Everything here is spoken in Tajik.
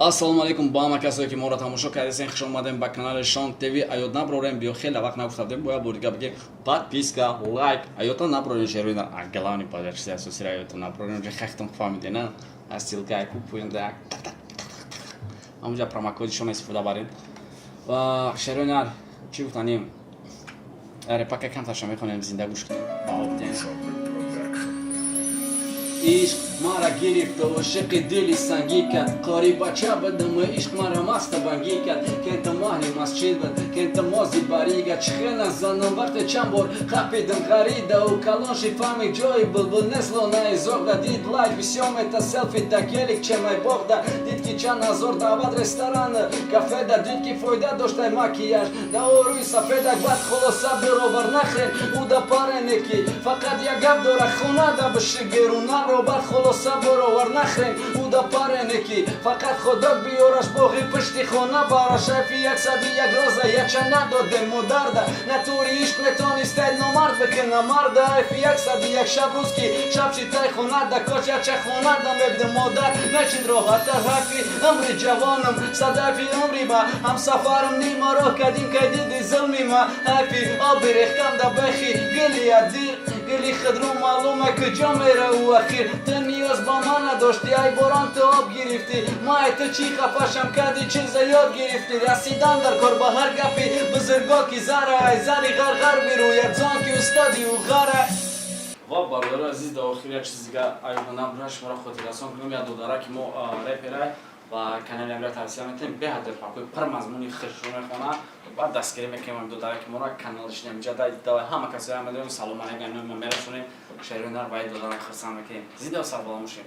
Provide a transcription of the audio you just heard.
Ассалому алайкум ба ҳама касое, ки моро тамошо кардесен. Хуш омадем ба канали Шон ТВ. Аёд наброрем, биё, хеле вақт нагуфта будем, бояд бор дига бигем: подписка, лайк аёта наброрем. Шерои главный чизи асосиро аёта наброрем. Ҷа хахтон фаҳмидена, аз ссылка купуем, ҳамунҷа промокоди шон истифода барем. Ва шерои нар, чӣ гуфтанем, репака камтарша мехонем, зинда гӯш кунем. Ишқ мара гирифта, ошиқи дили сангӣ кард. Қори бача будам, ишқ мара маста бангӣ кард. Кента маҳли масҷид буд, кента мози барига. Чихела занам, вақте чанд бор қапидам ғарида. У калонши фаҳми, ҷои булбул нест лонаи зоғда. Дид, лайк бисёр мета, селфи да гелик чемай боғда. Дид, ки чанд ҳазор даъват ресторан, кафеда. Дид, ки фоида доштай макияж да орӯи сафедак. Баъд хулоса баробар нахрен уда парене, ки фақат як гап дора: хона да биши, берун наро. Баъд хулоса баровар нахрен уда парене, ки фақат худо биёраш, боғи пишти хона бараш. Айфи 101 роза яча надодем модарда. Натури ишқ метонистай номард бикина марда. Айфи 101 шаб, рӯз ки шаб шитай хона да коч яча хона да мебидим, модар мечид роҳаттар. Ҳайфи умри ҷавонам, садафи умри ма, ҳамсафарам нима роҳ кадим, кай диди зулми ма. Ҳайфи оби рехтам да бехи гилия дил, гили худру маълуме куҷо мера ӯ ахир. Ту ниёз ба ман надошти, ай борон ту об гирифтӣ. Май ту чӣ хафашам кади, чиза ёд гирифтӣ? Расидан дар кор ба ҳар гапи бузурго, ки зара ай зари ғарғар бирояд, зон ки устоди ӯ ғара. Ва бародари азиз, дар охир як чиз дига аюба набура, шуморо хотиррасон кунем. Як додара, ки мо репера ва канали амира тавсия метем, беҳад репакҳои пурмазмуни хушро мехонад. Баъд дастгирӣ мекунем додара, ки моро каналш немҷа давай. Ҳама касоя медонем, салом алейкум мерасонем. Шерои нар ва додарам хурсанд мекунем. Зинда сарбаланд бошем.